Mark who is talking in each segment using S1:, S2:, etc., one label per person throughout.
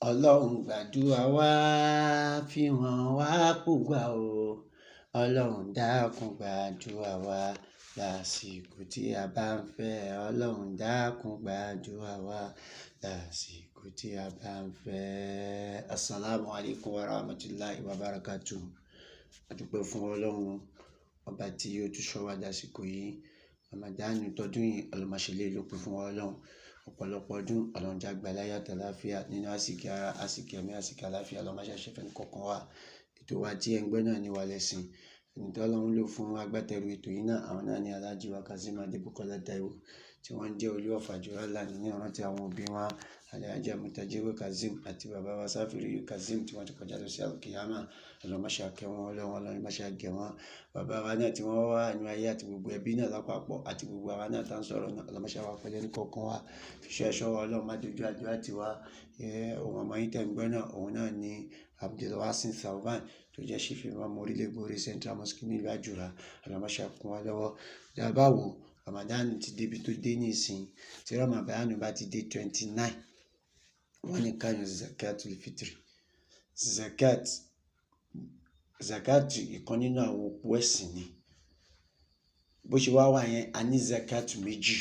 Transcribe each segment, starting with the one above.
S1: Ọlọ́run gbàdúrà wa, fi hàn wá púpà o. Ọlọ́run dákun gbàdúrà wa lásìkò tí a bá ń fẹ́. Ọlọ́run dákun gbàdúrà wa lásìkò tí a bá ń fẹ́. Assalamu alaikum wa rahmatullahi wa barakatuh. A dúpẹ́ fún Ọlọ́run ọba tí ó tún ṣọ́ wa dásìkò yìí. Ramadan tọdún yìí, Ọlọ́run má ṣe lé lópin fún wa Ọlọ́run. Ọ̀pọ̀lọpọ̀ ọdún Ọlọ́run jẹ́ á gbà láyọ̀ àti àlàáfíà nínú àsìkí ara, àsìkí ẹ̀mí, àsìkí àlàáfíà. Ọlọ́run má ṣe ṣe fẹ́ni kọ̀ọ̀kan wa. Ètò wa tí ẹ̀ ń gbọ́ náà ní Wa Lẹ́sìn. Ẹni tí Ọlọ́run lò fún agbátẹrù ètò yìí náà, àwọn náà ni Alhaji wa Kazeem Adébùkọ́lá Taiwo, tí wọ́n jẹ́ olú of Àjùrà Land ní ìrántí àwọn òbí wọn, Alhaji Mutajiru Kazeem àti bàbá wa Sáfìrì Kazeem, tí wọ́n ti kọjá lọ sí Alkiyama. Ọlọ́run má ṣe kẹ́ wọn, Ọlọ́run, Ọlọ́run má ṣe gẹ̀ wọ́n. Bàbá wa náà tí wọ́n wà nínú ayé àti gbogbo ẹbí náà lápapọ̀ àti gbogbo àwa náà tá ń sọ̀rọ̀ náà, Ọlọ́run má ṣe wá pẹ̀lú ẹnì kọ̀ọ̀kan wa. Fi ṣọ́ ẹ̀ṣọ́ wa, Ọlọ́run má dojú àdúrà tì wá. Ohun ọmọ yín tẹ̀ ń gbọ́ náà, òun náà ni Abdulwasin Salman, tó jẹ́ Chief Imam Orílẹ̀-Gbòòrè Central Mosque nílùú Àjùrà. Ọlọ́run má ṣe kún wa lọ́wọ́. Tí a bá wò, Ramadan ti débi tó dé nísìnyí. Tí Ramadan bá ti dé 29, wọ́n ní ká yọ zakatul fitri. Zakat, zakat ìkan nínú àwọn òpó ẹ̀sìn ni. Bó ṣe wá wà yẹn, a ní zakat méjì.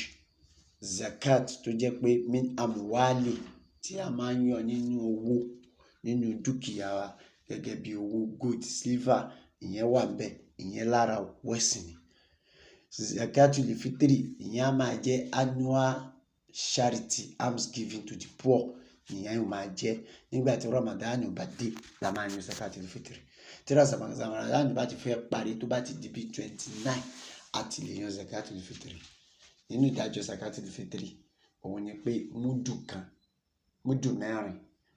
S1: Zakat tó jẹ́ pé min amwali, tí a máa ń yọ nínú owó, nínú dúkìá wa, gẹ́gẹ́ bí owó, gold, silver, ìyẹn wà níbẹ̀, ìyẹn lára òpó ẹ̀sìn ni. Zakatul fitri, ìyẹn a máa jẹ́ annual charity, alms giving to the poor, ìyẹn yóò máa jẹ́ nígbà tí Ramadan bá dé la máa yan zakatul fitri. Tí Ramadan bá ti fẹ́ parí, tó bá ti di bí 29, a ti lè yan zakatul fitri. Nínú ìdájọ́ zakatul fitri, òun ni pé múdù kan, múdù 4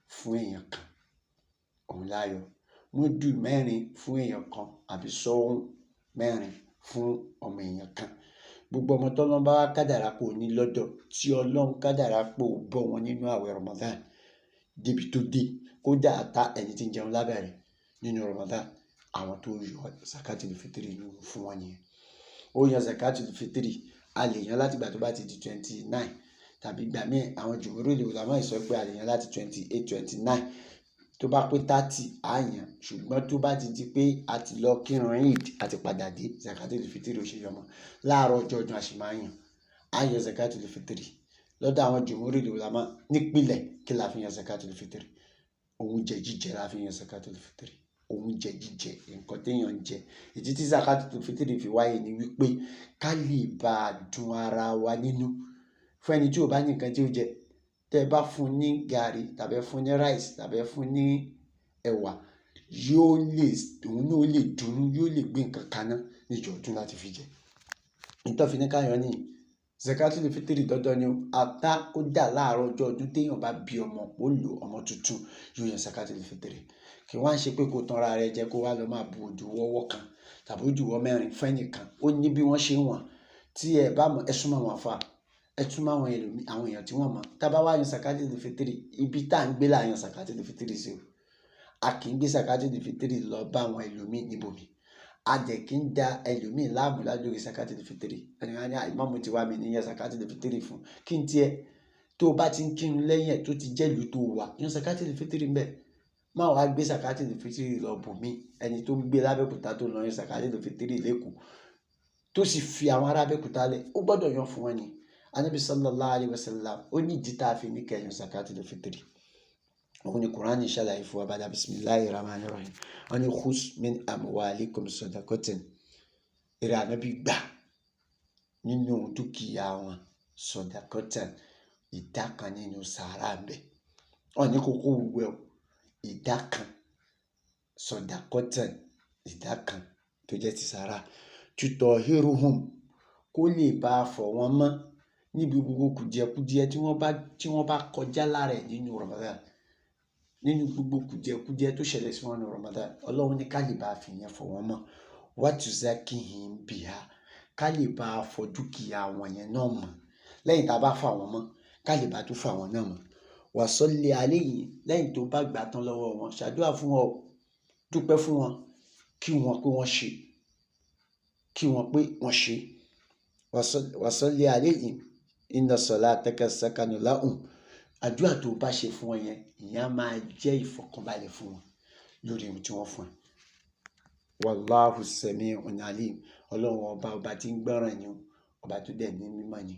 S1: fún èèyàn kan, òun láyọ̀. Múdù 4 fún èèyàn kan àbí sọ́hún 4 fún ọmọ èèyàn kan. Gbogbo ọmọ tọ́lọ́run bá wá kádàrá kó ní lọ́dọ̀, tí Ọlọ́run kádàrá pé ó bọ́ wọn nínú àwẹ̀ Ramadan débi tó dé, kódà ata ẹni tí ń jẹun lábẹ́rẹ́ nínú Ramadan, àwọn tó yọ zakatul fitri fún wọn nìyẹn. Ó yan zakatul fitri, a lè yan láti ìgbà tó bá ti di 29, tàbí ìgbà míì àwọn jumhurul ulama sọ pé a lè yan láti 28, 29. Tó bá pé 30, á yan. Ṣùgbọ́n tó bá ti di pé a ti lọ kírun Eid, a ti padà dé, zakatul fitri ò ṣe yọ mọ́. Láàárọ̀ ọjọ́ ọdún a sì máa yan. A yan zakatul fitri. Lọ́dọ̀ àwọn jumhurul ulama nípìnlẹ̀, kí la fi yan zakatul fitri? Oúnjẹ jíjẹ la fi yan zakatul fitri. Oúnjẹ jíjẹ, nǹkan tí èèyàn ń jẹ. Ìdí tí zakatul fitri fi wáyé ni wípé ká lè bá dùn ara wa nínú. Fún ẹni tí ò bá ní nǹkan tí ó jẹ, tẹ bá fún ní gàrí tàbí ẹ fún ní rice tàbí ẹ fún ní ẹ̀wà, yóò lè, òun náà ó lè dùnú, yóò lè gbé nǹkan kaná níjọ́ ọdún láti fi jẹ. Ìtọ́ fi ní ká yọ ní zakatul fitri dandan ni o. Ata kó dà láàárọ̀ ọjọ́ ọdún tí èèyàn bá bí ọmọ, ó lò ọmọ tuntun, yóò yan zakatul fitri. Kí wọ́n á ṣe pé kó tan ara rẹ jẹ kó wá lọ máa bu òdùwọ́ ọwọ́ kan tàbí òdùwọ́ 4 fún ẹnìkan. Ó ní bí wọ́n ṣe ń wọ̀n. Tí ẹ bá mọ̀, ẹ súnmọ́ àwọn àfá, ẹ súnmọ́ àwọn ẹlòmíì, àwọn èèyàn tí wọ́n mọ̀. Tí a bá wá yan zakatul fitri, ibi tá ń gbé là yan zakatul fitri sí o. A kì í gbé zakatul fitri lọ bá àwọn ẹlòmíì níbòmí. A dẹ̀ kì í da ẹlòmíì láàmú lórí zakatul fitri. Ẹni wọ́n á ní, ìmáàmù ti wá mi ní yan zakatul fitri fún. Kí n tí ẹ tó bá ti ń kírun lẹ́yìn ẹ̀ tó ti jẹ́ ìlú tó wà, yan zakatul fitri ń bẹ. Má wá gbé zakatul fitri lọ bòmí. Ẹni tó ń gbé l'Abẹ́òkúta tó lọ yan zakatul fitri l'Ékòó, tó sì fi àwọn ará Abẹ́òkúta lẹ̀, ó gbọdọ̀ yan fún wọn ni. Ànábì sallallahu alaihi wasallam ó ní ìdí tá a fi ní kẹ́ yan zakatul fitri. Òun ni Qur'an ṣàlàyé fún wa bàdà bismillahir rahmanir rahim. Wọ́n ní khus min amwalikum sadaqatin. Eré Ànábì gbà nínú dúkìá wọn sadaqatan, ìdá kan nínú sàárà ń bẹ. Wọ́n ní kókó gbogbo ẹ̀ o. Ìdá kan sadaqatan, ìdá kan tó jẹ́ ti sàárà. Tutahhiruhum, kó lè bá fọ̀ wọ́n mọ́ níbi gbogbo kùdìẹ̀kudiẹ tí wọ́n bá kọjá lára ẹ̀ nínú Ramadan. Nínú gbogbo kùdìẹ̀kudiẹ tó ṣẹlẹ̀ sí wọn nínú Ramadan, Ọlọ́run ní ká lè bá fi yẹn fọ̀ wọ́n mọ́. Wa tuzakkihim biha, ká lè bá fọ̀ dúkìá wọn yẹn náà mọ́. Lẹ́yìn tá a bá fọ̀ wọ́n mọ́, ká lè bá tún fọ̀ àwọn náà mọ́. Wa salli alayhim, lẹ́yìn tó bá gbà tán lọ́wọ́ wọn, ṣàdúrà fún wọn, dúpẹ́ fún wọn, kí wọn pé wọ́n ṣe, kí wọn pé wọ́n ṣe. Wa salli alayhim inna salataka sakanu lahum. Àdúrà tó bá ṣe fún wọn yẹn, ìyẹn á máa jẹ́ ìfọ̀kànbalẹ̀ fún wọn lórí ohun tí wọ́n fún ẹ. Wallahu sami'un alim. Ọlọ́run ọba, ọba tí ń gbọ́ràn ni o, ọba tó dẹ̀ ní mímọ̀ ni.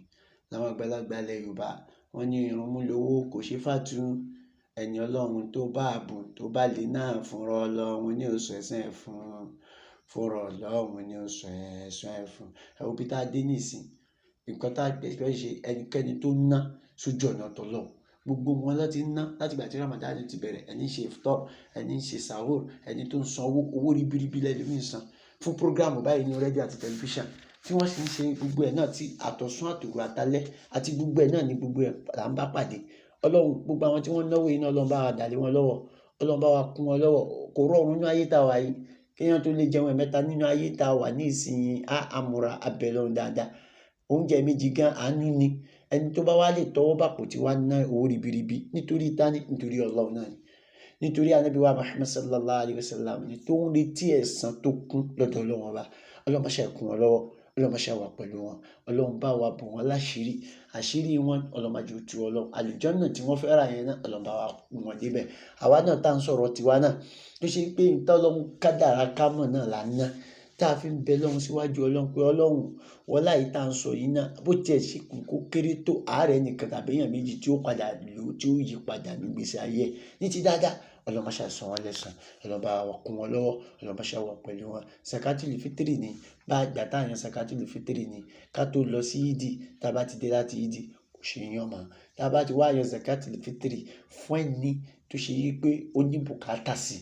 S1: Láwọn àgbàlagbà ilẹ̀ Yorùbá, wọ́n ní irun mú lówó kò ṣe fàtú. Ẹni Ọlọ́run tó bá bùn tó bá lè náà fúnra Ọlọ́run ní oṣù ẹ̀sán ẹ̀ fún. Fúnra Ọlọ́run ní oṣù ẹ̀sán ẹ̀ fún. Ẹ wo bí tá a dé nísìnyí. Nǹkan tá a fẹ́ ṣe, ẹnikẹ́ni tó ná sójú ọ̀nà t'Ọlọ́run, gbogbo wọn ló ti ń ná láti ìgbà tí Ramadan ti bẹ̀rẹ̀. Ẹni ń ṣe iftar, ẹni ń ṣe sahur, ẹni tó ń san owó, owó ribiribi lẹ́lòmíì ń san fún program báyìí ní rédíò àti tẹlifíṣàn, tí wọ́n sì ń ṣe gbogbo ẹ̀ náà, tí àtọ̀sún àtòru àtalẹ́ àti gbogbo ẹ̀ náà ní gbogbo ẹ̀ là ń bá pàdé. Ọlọ́run, gbogbo àwọn tí wọ́n náwó yìí náà, Ọlọ́run bá wa dà lé wọn lọ́wọ́, Ọlọ́run bá wa kún wọn lọ́wọ́. Kò rọrùn nínú ayé tá a wà yìí kéèyàn tó lè jẹun ẹ̀mẹ́ta nínú ayé tá a wà ní ìsinyìí. Á àmúra abẹ lọ́run dáadáa. Oúnjẹ méjì gan àánú ni. Ẹni tó bá wá lè tọwọ́ bàpò tí wàá ná owó ribiribi nítorí tání, nítorí Ọlọ́run náà ni, nítorí Ànábì wa Muhammad sallallahu alayhi wa sallam ni, tó ń retí ẹ̀san tó kún lọ́dọ̀ Ọlọ́run ọba. Ọlọ́run má ṣe kún wọn lọ́wọ́, Ọlọ́run má ṣe wà pẹ̀lú wọn, Ọlọ́run bá wa bò wọ́n láṣìírí, àṣírí wọn Ọlọ́run má jẹ́ ó tú. Ọlọ́run, àlùjánnà tí wọ́n fẹ́ rà yẹn náà, Ọlọ́run bá wa kún wọn débẹ̀. Àwa náà tá à ń sọ̀rọ̀ tiwa náà, tó ṣe pé ìtọ́ Ọlọ́run kádàrá kámọ̀ náà là ń ná, tá a fi ń bẹ lọ́run síwájú Ọlọ́run pé Ọlọ́run wọlá yìí tá à ń sọ yìí náà, bó tiẹ̀ ṣe kù kó kéré tó, àárẹ̀ nìkan tàbí èèyàn méjì tí ó padà lò, tí ó yí padà nígbèsí ayé ẹ̀ ní ti dáadáa, Ọlọ́run má ṣe san wọ́n lẹ́san, Ọlọ́run bá wa kún wọn lọ́wọ́, Ọlọ́run má ṣe wà pẹ̀lú wọn. Sakatul fitri ni bá ìgbà tá à yan sakatul fitri ni ká tó lọ sí ìdí. Tá a bá ti dé láti ìdí, kò ṣe yàn mọ́. Tá a bá ti wá yan sakatul fitri fún ẹni tó ṣe yí pé ó ní bùkátà sí,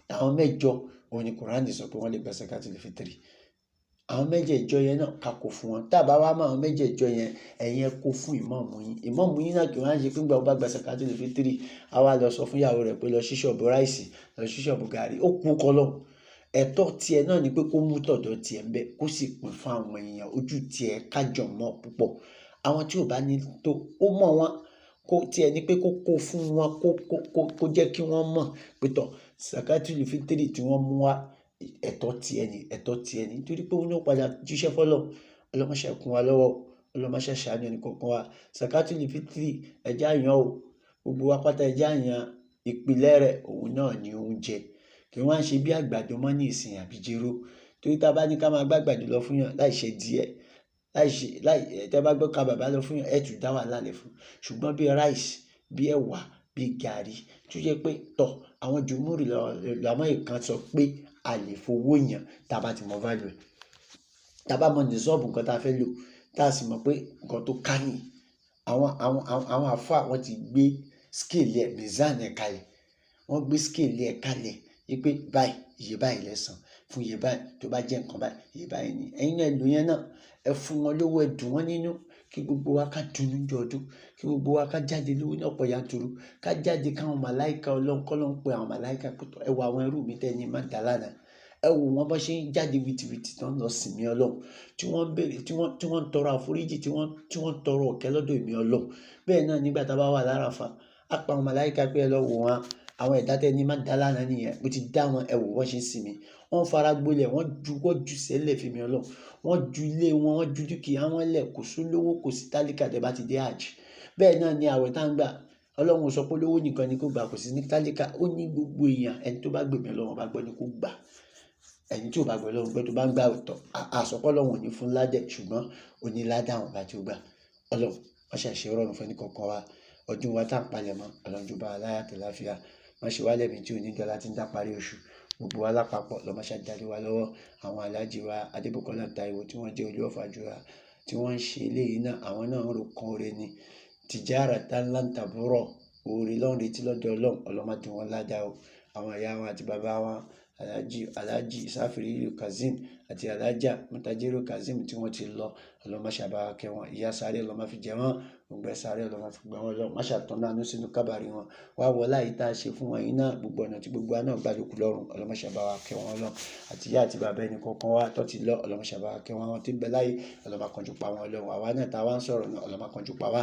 S1: àwọn mẹ́jọ òun ni Kùránì sọ pé wọ́n lè gba sakatul fitri. Àwọn mẹ́jẹ̀ẹ̀jọ yẹn náà ká kó fún wọn. Tá a bá wá mọ àwọn mẹ́jẹ̀ẹ̀jọ yẹn, ẹ̀yin ẹ kó fún ìmáàmù yín. Ìmáàmù yín náà kì í wá ṣe pé nígbà wo bá gba sakatul fitri, a wá lọ sọ fún ìyàwó rẹ̀ pé lọ ṣí ṣọ́ọ̀bù ráìsì, lọ ṣí ṣọ́ọ̀bù gàrí. Ó kú kọ́ lọ́hùn. Ẹ̀tọ́ tiẹ̀ náà ni pé kó mú tọ̀dọ̀ tiẹ̀ ń bẹ, kó sì pín fún àwọn èèyàn ojú tiẹ̀ kájọ mọ́ púpọ̀. Àwọn tí ò bá ní tó, ó mọ̀ wọ́n, kó tiẹ̀ ní pé kó kó fún wọn, kó jẹ́ kí wọ́n mọ̀ pé tọ̀ sakatul fitri tí wọ́n mú wá, ẹ̀tọ́ tiẹ̀ ni, ẹ̀tọ́ tiẹ̀ ni. Nítorí pé òun náà padà jíṣẹ́ fọ́lọ́run. Ọlọ́run má ṣe kún wa lọ́wọ́, Ọlọ́run má ṣe ṣàánú ẹnì kọ̀ọ̀kan wa. Sakatul fitri ẹ̀já yàn o, gbogbo wa pátá ẹ̀já yàn. Ìpìlẹ̀ rẹ̀ òun náà ni oúnjẹ. Kì í wá ń ṣe bí àgbàdo mọ́ ní ìsìn àbí jéró. Torí tá a bá ní ká máa gbá àgbàdo lọ fún yàn láì ṣe díẹ̀, láì ṣe, láì, tí a bá gbé ọkà bàbà lọ fún yàn, ẹ tún dá wàhálà lẹ̀ fún. Ṣùgbọ́n bí ráìsì, bí ẹ̀wà, bí gàrí, tó jẹ́ pé tọ̀ àwọn jùmúrì lọ́mọ ìkan sọ pé a lè fowó yàn tá a bá ti mọ value ẹ̀. Tá a bá mọ nìsọ́ọ̀bù nǹkan tá a fẹ́ lò, tá a sì mọ̀ pé nǹkan tó ká ní. Àwọn àlfáà wọ́n ti gbé scale ẹ̀, mizan ẹ̀ kalẹ̀. Wọ́n gbé scale ẹ̀ kalẹ̀ wípé báyìí, iye báyìí lẹ san fún iye báyìí, tó bá jẹ́ nǹkan báyìí, iye báyìí ni. Ẹ̀yin náà lò yẹn náà, ẹ fún wọn lówó, ẹ dùn wọ́n nínú, kí gbogbo wa ká dùnnú ní ọdún, kí gbogbo wa ká jáde lówó ní ọ̀pọ̀ yanturu, ká jáde káwọn màláìka Ọlọ́run kọ́ ló ń pe àwọn màláìka pé tọ́, ẹ wo àwọn ẹrú mi tẹ́ ní má dà lánàá. Ẹ wò wọ́n bó ṣe ń jáde wìtìwìtì tán lọ sìn mí Ọlọ́run, tí wọ́n ń béèrè, tí wọ́n ń tọrọ àforíjì, tí wọ́n ń tọrọ ọ̀kẹ́ lọ́dọ̀ èmi Ọlọ́run. Bẹ́ẹ̀ náà nígbà tá a bá wà l'Áràfá, á pa àwọn màláìka pé ẹ lọ wò wọ́n, àwọn ẹ̀dá tẹ́ ní má dà lánàá nìyẹn, mo ti dá wọn, ẹ wò wọ́n ṣe ń sìn mí. Wọ́n fara gbolẹ̀, wọ́n ju, wọ́n ju sẹ́lẹ̀ fún mi Ọlọ́run. Wọ́n ju ilé wọn, wọ́n ju dúkìá wọn lẹ̀, kò sí olówó, kò sí tálíkà tẹ́ bá ti dé hajj. Bẹ́ẹ̀ náà ni àwẹ̀ tá ń gbà. Ọlọ́run sọ pé olówó nìkan ni kó gbà, kò sí ní tálíkà. Ó ní gbogbo èèyàn, ẹni tó bá gbèmí Ọlọ́run bá gbọ́ ni kó gbà. Ẹni tí ò bá gbọ́ Ọlọ́run gbọ́ tó bá ń gbà tọ̀, a sọ pé Ọlọ́run ò ní fún ládẹ̀, ṣùgbọ́n ó ní ládà àwọn bá tí ó gbà. Ọlọ́run má ṣe ṣe rọrùn fún ẹnì kọ̀ọ̀kan wa. Ọdún wa tá ń palẹ̀ mọ́, Ọlọ́run jọ̀ọ́ bá wa láyọ̀ àti àlàáfíà. Má ṣe wá lẹ́mi tí ò ní dọ́là tí ń dá parí oṣù. Gbogbo wa lápapọ̀ lọ má ṣe darí wa lọ́wọ́. Àwọn Alhaji wa Adébùkọ́lá Táíwò tí wọ́n jẹ́ olú ọ̀fàjúra tí wọ́n ń ṣe eléyìí náà, àwọn náà ń ro kan oore ni. Tìjára tá ńlá ń tàbúrọ̀, oore ló ń retí lọ́dọ̀ Ọlọ́run, Ọlọ́run má dùn wọ́n ládàá o. Àwọn ìyá wọn àti bàbá wọn, Alhaji Safiriyu Kazeem àti Alhaja Mutajiru Kazeem tí wọ́n ti lọ, Ọlọ́run má ṣe bá wa kẹ́ wọn. Ìyà sáré Ọlọ́run má fi jẹ wọ́n, gbogbo sáré Ọlọ́run má fi gbẹ wọ́n lọ, má ṣe tán náà sínú kábàárì wọn. Wá wọlá yìí tá a ṣe fún wọn yìí náà, gbogbo ọ̀nà tí gbogbo wa náà gbà lókun lọ́run, Ọlọ́run má ṣe bá wa kẹ́ wọn lọ. Àti ìyá àti bàbá ẹnì kọ̀ọ̀kan wa tó ti lọ, Ọlọ́run má ṣe bá wa kẹ́ wọn. Àwọn tí ń bẹ láyé, Ọlọ́run má kánjú pa wọ́n lọ́run. Àwa náà tá a wá ń sọ̀rọ̀ náà, Ọlọ́run má kánjú pa wá.